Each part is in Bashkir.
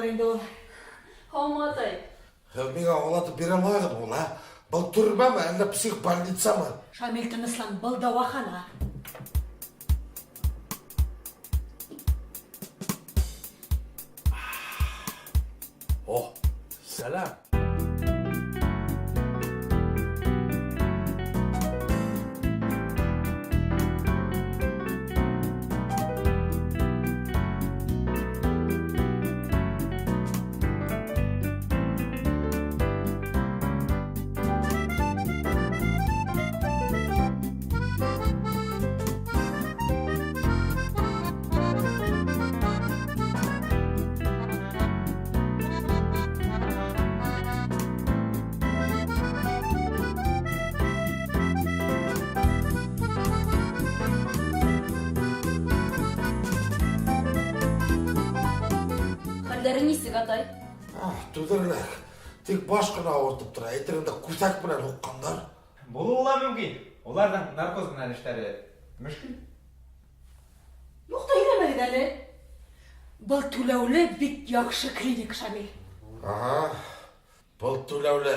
булыр инде ул. Һаумы, атай? Һеҙ миңә аңлатып бирә алаһығыҙмы ул, ә? Был төрмәме, әллә психбольницамы? Шамил, тыныслан, был дауахана. О, сәләм. Хәлдәре нисек, атай? Ах, түҙерлек. Тик баш ҡына ауыртып тора. Әйтерһең дә күҫәк менән һуҡҡандар. Булыуы ла мөмкин. Уларҙың наркоз менән эштәре мөшкөл. Юҡ та һөйләмәгеҙ әле. Был түләүле бик яҡшы клиник, Шамил. Ага. Был түләүле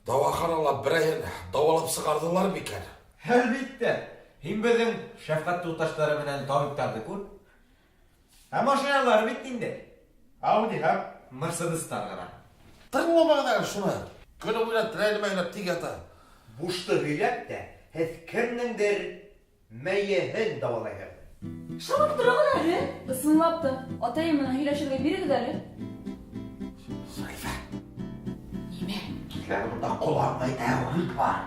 дауаханала берәйһен дауалап сығарҙылар микән? Әлбиттә. Һин беҙҙең шәфҡәт туташтары менән табиптарҙы күр. Ә машиналар бит инде. Ауди һәм Мерседестар ғына. Тыңламағыҙ әле шуны. Көнө буйына терәлмәй генә тик ята. Бушты һөйләп тә, һеҙ кемдеңдер мейеһен дауалайһығыҙ. Шымып торығыҙ әле. Ысынлап та, атайым менән һөйләшергә бирегеҙ әле. Сәлифә, Нимә? кил әле бында ҡолағыңа әйтәһе һүҙ бар.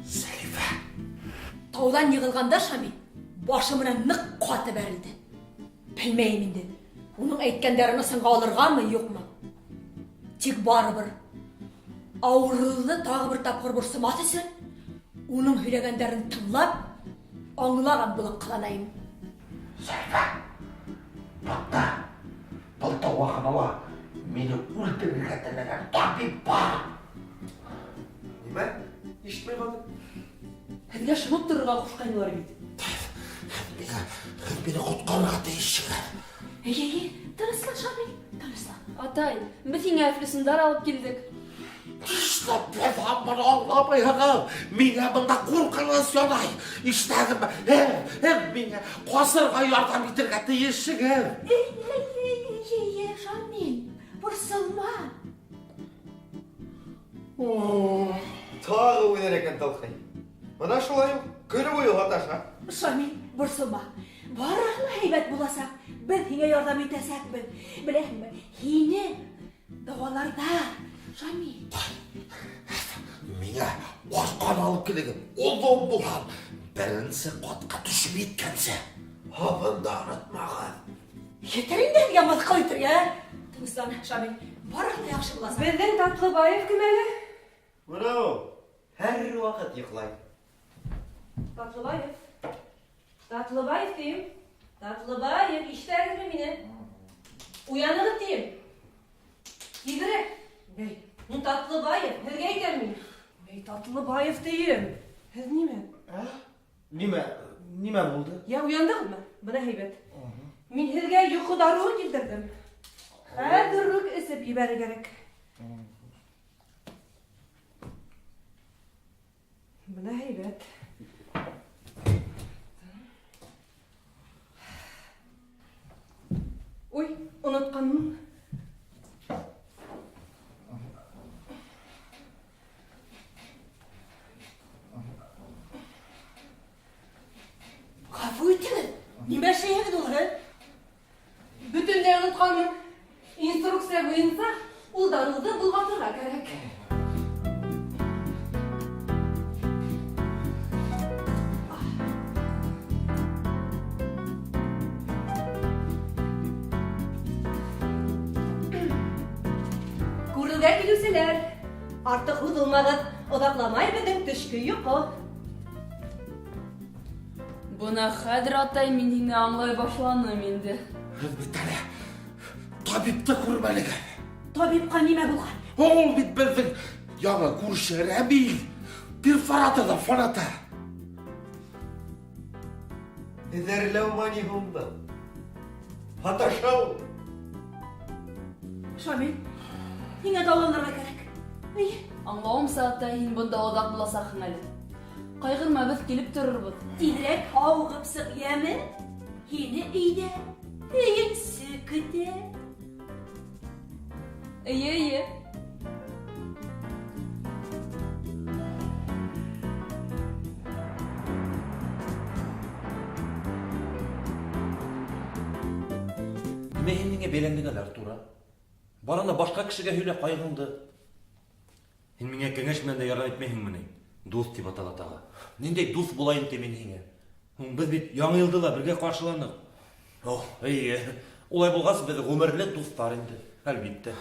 Сәлифә. Тауҙан йығылғанда Шамил башы менән ныҡ ҡаты бәрелде. Белмәйем инде, уның әйткәндәрен ысынға алырғамы, юҡмы. Тик барыбер ауырыуҙы тағы бер тапҡыр борсомаҫ өсөн уның һөйләгәндәрен тыңлап, аңлаған булып ҡыланайым. Сәлифә, бында, был дауаханала мине үлтерергә теләгән табип бар. Нимә? Ишетмәй ҡалдым. Һеҙгә шымып торорға ҡушҡайнылар бит. Миңә, һеҙ мине ҡотҡарырға тейешһегеҙ. Эйе, эйе, тыныслан, Шамил, тыныслан. Атай, беҙ һиңә әфлисундар алып килдек. Нишләп һеҙ һаман аңламайһығыҙ? Миңә бында ҡурҡыныс янай. Ишетәһегеҙме? Һеҙ, һеҙ миңә ҡасырға ярҙам итергә тейешһегеҙ. Эйе, эйе, эйе, эйе, Шамил, борсолма. Тағы үҙенекен тылҡый. Бына шулай ул көнө буйы һаташа. Шамил, борсолма. Барыһы ла һәйбәт буласаҡ. Беҙ һиңә ярҙам итәсәкбеҙ. Беләһеңме, һине дауаларҙар, Шамил. Миңә арҡан алып килегеҙ. Оҙон булһын. Беренсе ҡатҡа төшөп еткәнсе. Һабын да онотмағыҙ. Етер инде һеҙгә мыҫҡыл итергә. Тыныслан, Шамил. Барыһы ла яҡшы буласаҡ. Беҙҙең Татлыбаев кем әле? Бына ул һәр ваҡыт йоҡлай. Татлыбаев. Татлыбаев тием. Татлыбаев, ишетәгеҙме мине? Уянығыҙ тием. Тиҙерәк. Бәй, ну Татлыбаев, һеҙгә әйтәм мин. Бәй, Татлыбаев тием. Һеҙ нимә? Нимә, нимә булды? Я уяндығыҙмы? Бына һәйбәт. Мин һеҙгә йоҡо дарыуын килтерҙем. Хәҙер үк эсеп ебәрер кәрәк. Бына һәйбәт. Ой, онотҡанмын. Ғәфү итегеҙ, нимә эшләйһегеҙ ул һеҙ? Бөтөнләй онотҡанмын. Инструкция буйынса ул дарыуҙы болғатырға кәрәк. Күрергә килеүселәр, артыҡ һуҙылмағыҙ, оҙаҡламай беҙҙең төшкө йоҡо. Бына хәҙер, атай, мин һине аңлай башланым инде. Һеҙ бит әле табипты күрмәнегеҙ. Табипҡа нимә булған? Ул бит беҙҙең яңы күрше Рәмил. Перфоратор да фаната. Эҙәрләү манигунда. Һаташа ул. Шамил, һиңә дауаланырға кәрәк. Әй. Аңлауымса, атай, һин бында оҙаҡ буласаҡһың әле. Ҡайғырма, беҙ килеп торорбоҙ. Тиҙерәк һауығып сыҡ, йәме? Һине өйҙә һөйөнсө көтә. Эйе, эйе. Нимә һин миңә бәйләндең әле, Артур, а? Бар анда башҡа кешегә һөйлә ҡайғыңды. Һин миңә кәңәш менән дә ярҙам итмәйһеңме ни? Дуҫ тип атала тағы. Ниндәй дуҫ булайым ти мин һиңә? Һуң беҙ бит Яңы йылды ла бергә ҡаршыланыҡ. О, эйе. Улай булғас, беҙ ғүмерлек дуҫтар инде, әлбиттә.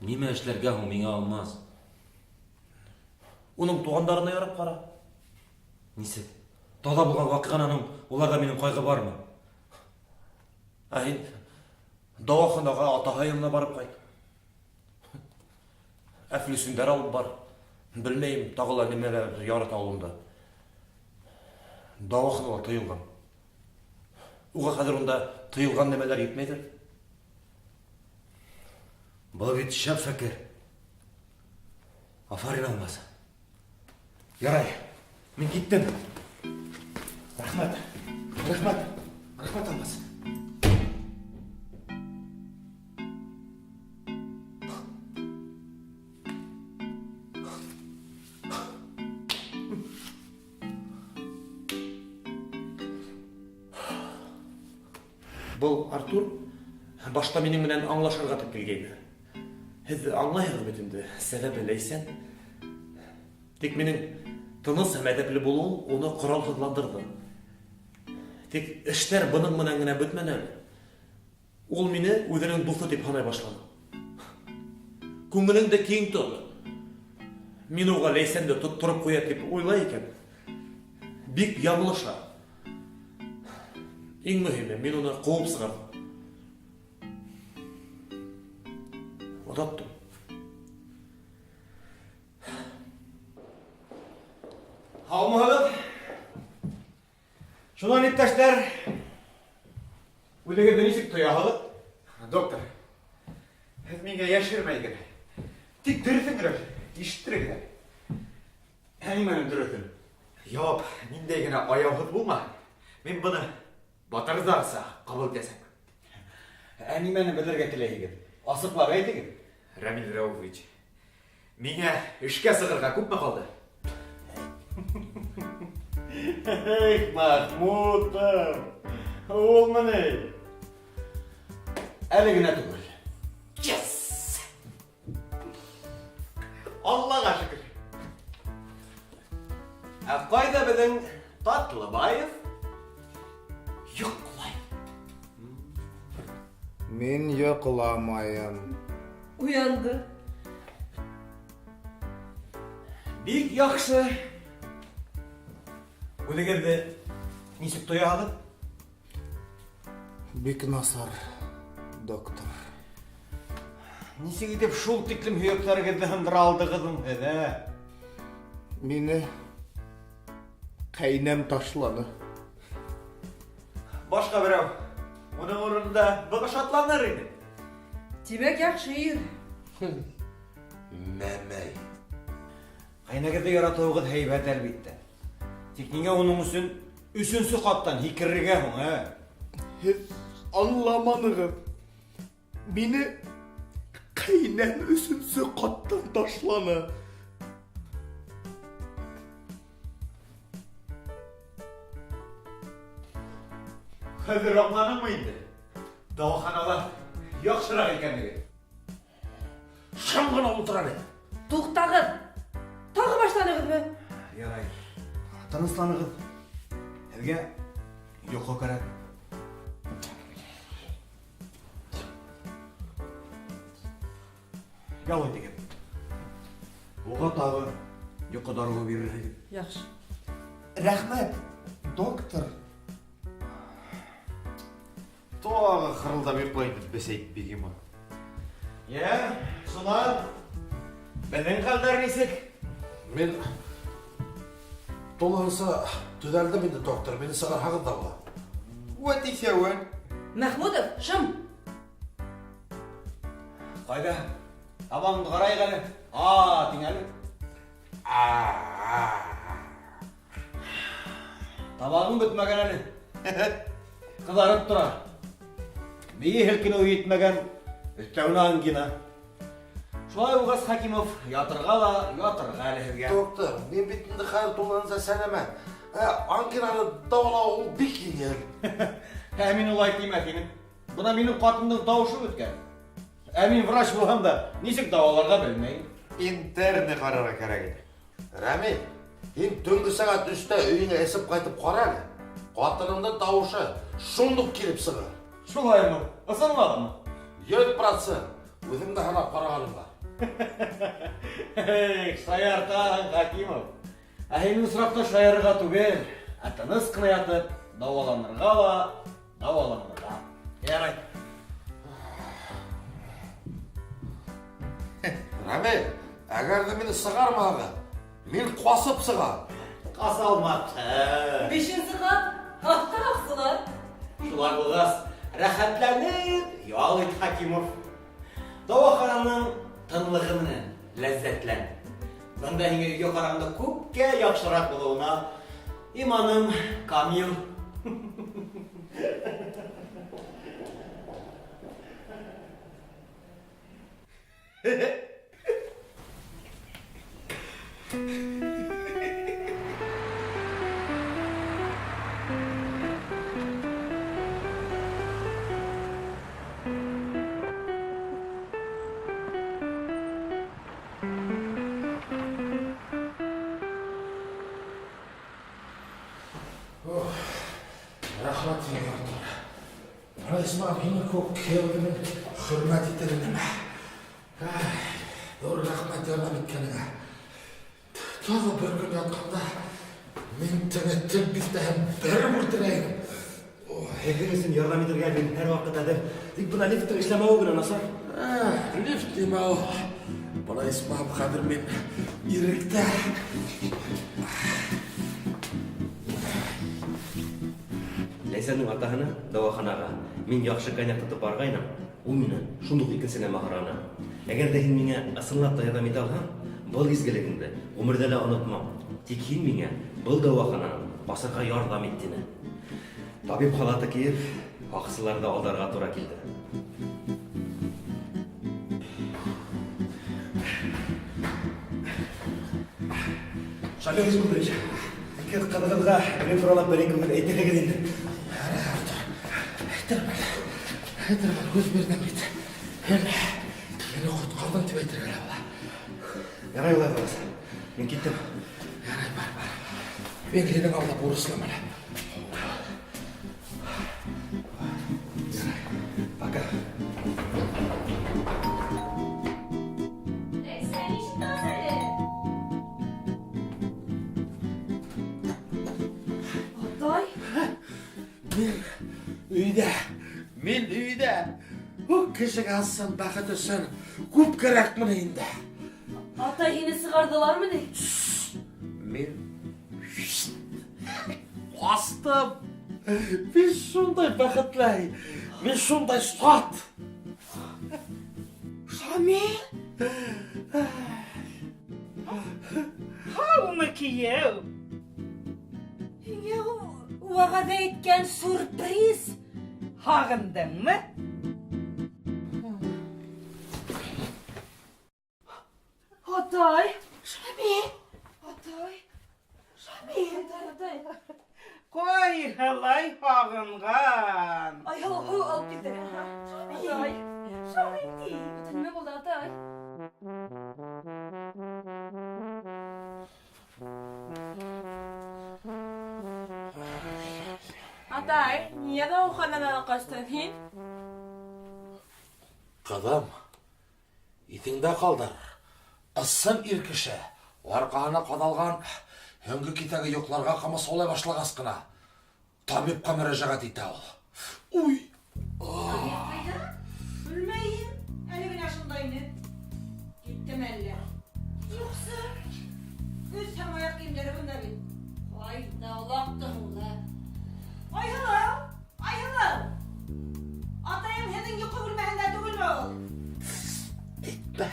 Нимә эшләргә һуң миңә, Алмаз? Уның туғандарына ярап ҡара. Нисек? Таҙа булған ваҡиғанан һуң уларҙа минең ҡайғы бармы? Ә һин дауаханаға атаһы янына барып ҡайт. Әфлисүндәр алып бар. Белмәйем, тағы ла нимәләр ярата ул унда. Дауаханала тыйылған. Уға хәҙер унда тыйылған нәмәләр етмәйҙер. Был бит шәп фекер. Афарин, Алмаз. Ярай, мин киттем. Рәхмәт. Рәхмәт. Рәхмәт, Алмаз. Был Артур башта минең менән аңлашырға дип килгәйне. Һеҙ аңлайһығыҙ бит инде, сәбәбе Ләйсән. Тик минең тыныс һәм әҙәпле булыуым уны ҡоралһыҙландырҙы. Тик эштәр бының менән генә бөтмәне әле. Ул мине үҙенең дуҫы дип һанай башланы. Күңелеңде киң тот. Мин уға Ләйсәнде тоттороп ҡуя дип уйлай икән, бик яңылыша. Иң мөһиме, мин уны ҡыуып сығарҙым. Оҙаттым. Һаумыһығыҙ? Шунан, иптәштәр, үҙегеҙҙе нисек тояһығыҙ? Доктор, һеҙ миңә йәшермәй генә. Тик дөрөҫөн генә ишеттерегеҙ әле. Ә нимәнең дөрөҫөн? Яуап ниндәй генә аяуһыҙ булма, мин быны батырҙарса ҡабул итәсәкмен. Ә нимәне белергә теләйһегеҙ? Асыҡлап әйтегеҙ. Рәмил Рәүфович, миңә эшкә сығырға күпме ҡалды? Эх, Махмутов, улмы ни? Әле генә түгел. Yes! Аллаға шөкөр. Ә ҡайҙа беҙҙең Татлыбаев? Йоҡлай. Мин йоҡламайым. Уянды. Бик яҡшы. Үҙегеҙҙе нисек тояһығыҙ? Бик насар, доктор. Нисек итеп шул тиклем һөйәктәрегеҙҙе һындыра алдығыҙ һуң һеҙ, ә? Мине ҡәйнәм ташланы. Башҡа берәү уның урынында быға шатланыр ине. Тимәк, яҡшы ир. Мәмәй. Ҡәйнәгеҙҙе яратыуығыҙ һәйбәт, әлбиттә. Тик ниңә уның өсөн өсөнсө ҡаттан һикерергә һуң, ә? Һеҙ аңламанығыҙ. Мине ҡәйнәм өсөнсө ҡаттан ташланы. Хәҙер аңланыңмы инде? Дауаханала яҡшыраҡ икәнлеген. Шым ғына ултыра әле. Туҡтағыҙ! Тағы башланығыҙмы? Ярай. Тынысланығыҙ. Һеҙгә йоҡо кәрәк. Ял итегеҙ. Уға тағы йоҡо дарыуы бирерһегеҙ. Яҡшы. Рәхмәт, доктор. Тағы хырылдап йоҡлай инде бесәй бегемот. Йә, шунан беҙҙең хәлдәр нисек? Мин Тулыһынса төҙәлдем инде, доктор. Мине сығарһағыҙ ҙа була. Вәт икәүен. Мәхмүтов, шым! Ҡайҙа? Табағыңды ҡарайыҡ әле. А, тиң әле. Табағың бөтмәгән әле. Ҡыҙарып тора. Мейе һелкенеү етмәгән, өҫтәүенә ангина. Шулай булғас, Хәкимов, ятырға ла ятырға әле һеҙгә. Доктор, мин бит инде хәҙер тулыһынса сәләмәт. Ә, ангинаны дауалау ул бик еңел. Ә мин улай тимәҫ инем. Бына минең ҡатындың тауышы бөткән. Ә мин врач булһам да, нисек дауаларға белмәйем. Интерны ҡарарға кәрәк ине. Рәмил, һин төнгө сәғәт өстә өйөңә эсеп ҡайтып ҡара әле. Ҡатыныңдың тауышы шундуҡ килеп сығыр. Шулаймы? Ысынлапмы? 100%. Үҙем дә һынап ҡарағаным бар. Эх, шаяртаһың, Хәкимов. Ә һинең осраҡта шаярырға түгел, ә тыныс ҡына ятып, дауаланырға ла, дауаланырға. Ярай. Рәмил, әгәр ҙә мине сығармаһағыҙ, мин ҡасып сығам. Ҡаса алмаҫһың. Бишенсе ҡат, аҫта аҡсалар. Шулай булғас, рәхәтләнеп ял ит, Хәкимов. Дауахананың тынлығы менән ләззәтлән. Бында һиңә өйгә ҡарағанда күпкә яҡшыраҡ булыуына иманым камил. Рәхмәт һиңә, Артур. Бына исмаһам һинең кеүек кейәүҙе мин хөрмәт итер инем. Ай, ҙур рәхмәт ярҙам иткәнеңә. Тағы бер көн ятҡанда мин теге тел биҫтәһен бәреп үлтерә инем. Һеҙҙең өсөн ярҙам итергә мин һәр ваҡыт әҙер. Тик бына лифттың эшләмәүе генә насар. Эх, лифт тимә ул. Бына исмаһам хәҙер мин иректә. Ләйсәнең атаһына дауаханаға мин яҡшы коньяк тотоп барғайным, ул мине шундуҡ икенсенә маһараны. Әгәр ҙә һин миңә ысынлап та ярҙам итә алһаң, был изгелегеңде ғүмерҙә лә онотмам. Тик һин миңә был дауахананан ҡасырға ярҙам ит, тине. Табип халаты кейеп, һаҡсыларҙы алдарға тура килде. Шамил Хизбуллович, ике ҡыҙығыҙға минең турала бер-ике һүҙ әйтерһегеҙ инде. Әйтермен, әйтермен, һүҙ бирҙем бит. Һин мине ҡотҡарҙың тип әйтергә лә була. Ярай улай булғас, мин киттем. Ярай, бар, бар. Мин һинең алда бурыслымын. Ярай, пока. Ләйсән, ничек торасың әле? Атай? Мин өйҙә, мин өйҙә. Ул кешегә ысын бәхет өсөн күп кәрәкме инде? Атай, һине сығарҙылармы ни? Мин ҡастым. Мин шундай бәхетле, мин шундай шат. Шамил? Һаумы, кейәү? Һиңә вәғәҙә иткән сюрприз. Һағындыңмы? Атай! Шамил! Атай! Шамил! Атай, атай. Ҡайһылай һағынған. Ай, һыу, һыу алып килде. Атай. Шамил ти. Атай, нимә булды, атай? Атай, ниңә дауахананан ҡастың һин? Ҡыҙым, иҫеңдә ҡалдыр. Ысын ир кеше арҡаһына ҡаҙалған һөңгө киҫәге йоҡларға ҡамасаулай башлағас ҡына табипҡа мөрәжәғәт итә ул. Уй! Ҡайҙа? Белмәйем. Әле генә шунда ине. Киттеме әллә? Юҡсы. Өҫ һәм аяҡ кейемдәре бында бит. Ҡайҙа олаҡты һуң ла? Айһылыу! Айһылыу! Атайың һеҙҙең йоҡо бүлмәһендә түгелме ул? Әйтмә.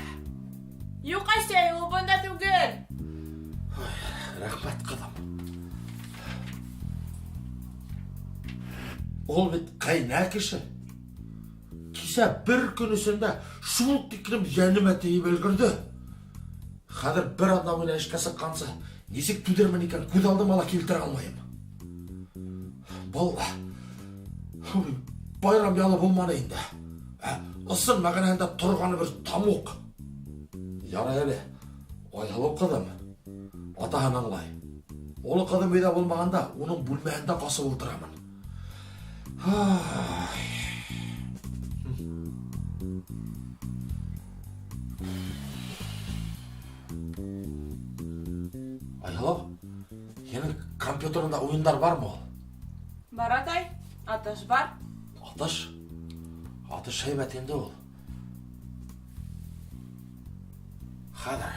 Юҡ, әсәй, ул бында түгел. Рәхмәт, ҡыҙым. Ул бит ҡәйнә кеше. Кисә бер көн эсендә шул тиклем йәнемә тейеп өлгөрҙө. Хәҙер бер аҙна буйына эшкә сыҡҡансы нисек түҙермен икән, күҙ алдыма ла килтерә алмайым. Был байрам ялы булманы инде. Ысын мәғәнәһендә торғаны бер тамуҡ. Ярай әле, Айһылыу ҡыҙым, атаһын аңлай. Оло ҡыҙым өйҙә булмағанда, уның бүлмәһендә ҡасып ултырамын. Айһылыу, һинең компьютерыңда уйындар бармы ул? Бар, атай, атыш бар. Атыш? Атыш һәйбәт инде ул. Хәҙер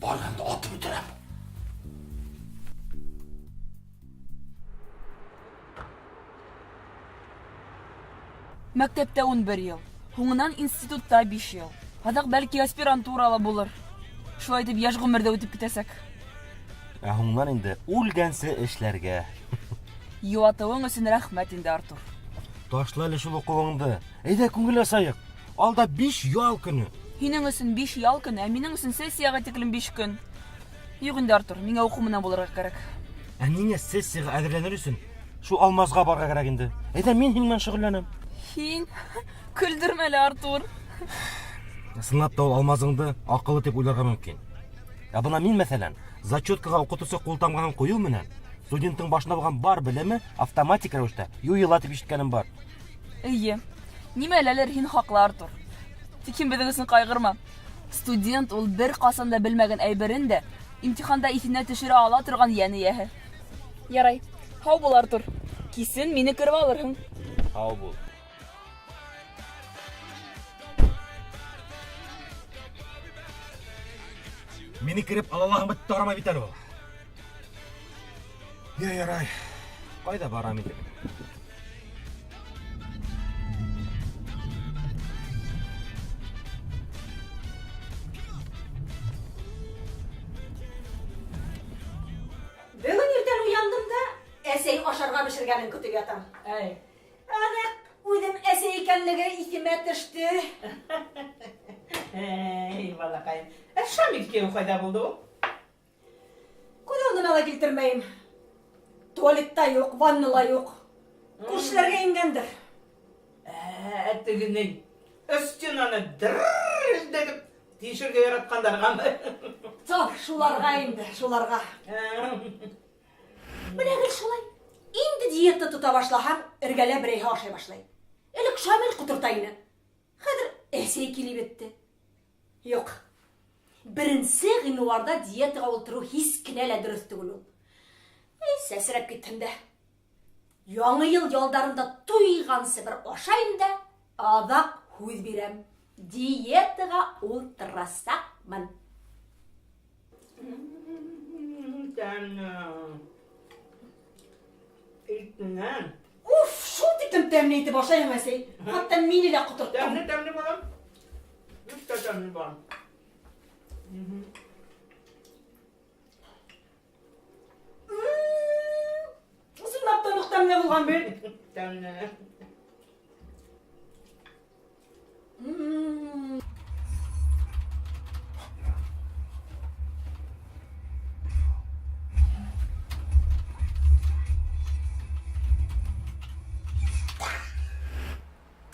барыһын да атып бөтөрәм. Мәктәптә 11 ел, һуңынан институтта 5 ел. Аҙаҡ бәлки аспирантура ла булыр. Шулай итеп йәш ғүмер ҙә үтеп китәсәк. Ә һуңынан инде үлгәнсе эшләргә. Йыуатыуың өсөн рәхмәт инде, Артур. Ташла әле шул уҡыуыңды. Әйҙә күңел асайыҡ. Алда 5 ял көнө. Һинең өсөн 5 ял көнө, ә минең өсөн сессияға тиклем 5 көн. Юҡ инде, Артур, миңә уҡыу менән булырға кәрәк. Ә ниңә сессияға әҙерләнер өсөн шул Алмазға барырға кәрәк инде? Әйҙә мин һинең менән шөғөлләнәм. Һин көлдөрмә әле, Артур. Ысынлап та ул Алмазыңды аҡыллы тип уйларға мөмкин. Ә бына мин, мәҫәлән, зачеткаға уҡытыусы ҡултамғаһын ҡуйыу менән студенттың башында булған бар белеме автоматик рәүештә юйыла тип ишеткәнем бар. Эйе. Нимәләлер һин хаҡлы, Артур. Тик һин беҙҙең өсөн ҡайғырма. Студент ул бер ҡасан да белмәгән әйберен дә имтиханда иҫенә төшөрә ала торған йән эйәһе. Ярай, һау бул, Артур. Кисен мине кереп алырһың. Һау бул. Мине кереп ала алаһың бит, тарамай бит әле ул. Я, ярай. Ҡайҙа барам инде? Бөгөн иртән уяндым да, әсәй ашарға бешергәнен көтөп ятам. Әй. Аҙаҡ үҙем әсәй икәнлеге иҫемә төштө. Эй, балаҡайым. Ә Шамил кейәү ҡайҙа булды ул? Күҙ алдына ла килтермәйем. Туалетта юҡ, ваннала юҡ. Күршеләргә ингәндер. Ә, тегенең стенаны дерелдәтеп тишергә яратҡандарғамы? Тап шуларға инде, шуларға. Менә гел шулай. Инде диета тота башлаһаң, эргәлә берәйһе ашай башлай. Элек Шамил ҡоторта ине. Хәҙер әсәй килеп етте. Юҡ. Беренсе ғинуарҙа диетаға ултырыу һис кенә лә дөрөҫ түгел ул. Эй, сәсрәп киттем дә. Яңы йыл ялдарында туйғансы бер ашайым да, аҙаҡ һүҙ бирәм. Диетаға ултырасаҡмын. Тәмле. Итенән. Уф, шул тиклем тәмле итеп ашайһың, әсәй. Хатта мине лә ҡоторттоң. Тәмле, тәмле балам. Бик тә тәмле балам. Ысынлап та ныҡ тәмле булған бит. Тәмле.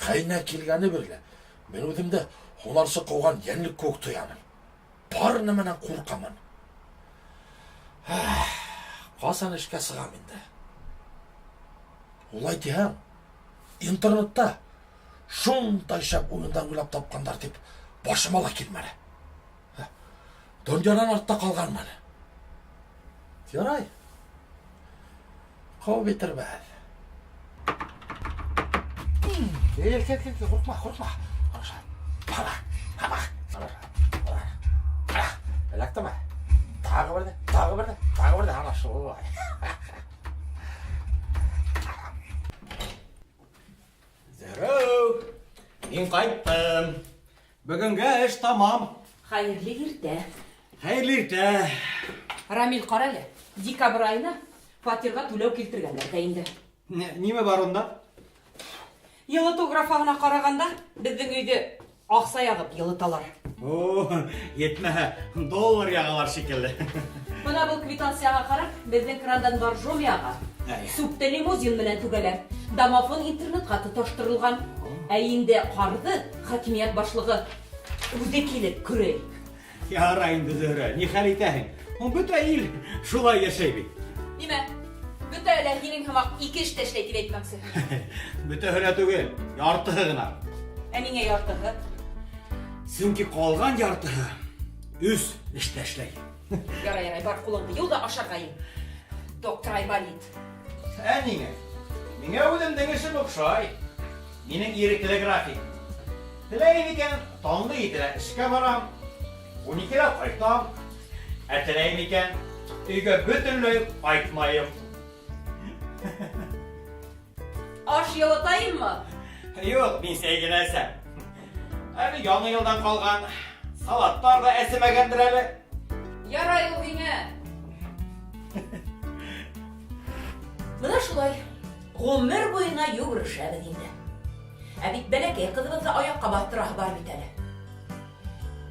Ҡәйнә килгәне бирле мин үҙемде һунарсы ҡыуған йәнлек кеүек тоямын. Бар нәмәнән ҡурҡамын. Ҡасан эшкә сығам инде? Улай тиһәң, интернетта шундай шәп уйындар уйлап тапҡандар тип башыма ла килмәне. Донъянан артта ҡалғанмын. Ярай. Ҡыуып етербеҙ. Кил, кил, кил, ҡурҡма, ҡурҡма. Ҡара, ҡара, ҡара. Эләктеме? Тағы берҙе, тағы берҙе, тағы берҙе. Ана шулай. Мин кайттым. Бүгенгә эш тамам. Хәерле иртә. Хәерле иртә. Рамил, кара әле. Декабрь аена фатирга түләү килтергәннәр дә инде. Нимә бар унда? Йылыту графагына караганда, безнең өйдә акса ягып йылыталар. О, етмәһә, доллар ягалар шикелле. Менә бу квитанциягә карап, безнең крандан боржоми ага. Сүпте лимузин белән түгәләр. Домофон интернетка тоташтырылган. Ә инде карды хакимият башлыгы үзе килеп көрәй. Ярай инде, Зөһрә, ни хәл итәһең? Ул бөтә ил шулай яшәй бит. Нимә? Бөтә әле һинең һымак ике эштә эшләй дип әйтмәксе. Бөтәһе лә түгел, яртыһы гына. Ә миңа яртыһы? Чөнки калган яртыһы үз эштә эшләй. Ярай, ярай, бар кулыңды ю да ашарга ин. Доктор Айболит. Ә ниңә? Миңа үземнең эшем охшай. Минем ирекле график. Теләйм икән, таңгы 7-дә эшкә барам, 12-дә кайтам. Ә теләйм икән, өйгә бөтенләй кайтмаем. Аш йылытаеммы? Юк, мин сәй генә эчәм. Әле яңа елдан калган салатлар да әсемәгәндер әле. Ярай ул һиңә. Менә шулай. Гомер буена йөгерешәбез инде. Ә бит бәләкәй кызыбызны аякка бастырасы бар бит әле.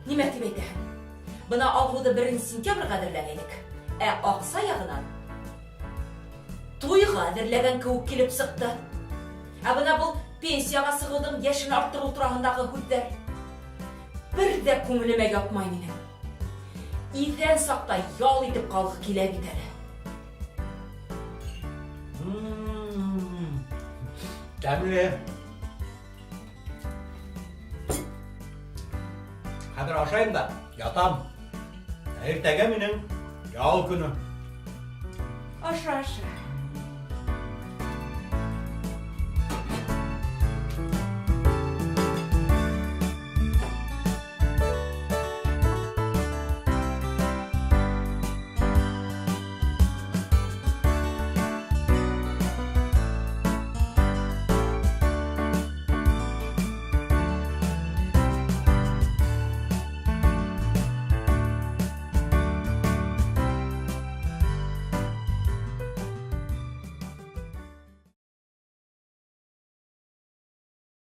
Нимә дип әйтәһең? Бына алгуды 1 сентябрьгә әзерләгәйнек. Ә акса ягынан туйга әзерләгән кеүек килеп чыкты. Ә бына был пенсияга сығыуҙың йәшен арттырыу тураһындағы һүҙҙәр. Бер ҙә күңелемә ятмай минең. Иҫән саҡта ял итеп ҡалғы килә бит әле. Тәмле. Хәҙер ашайым да ятам. Ә иртәгә минең ял көнө. Аша, аша.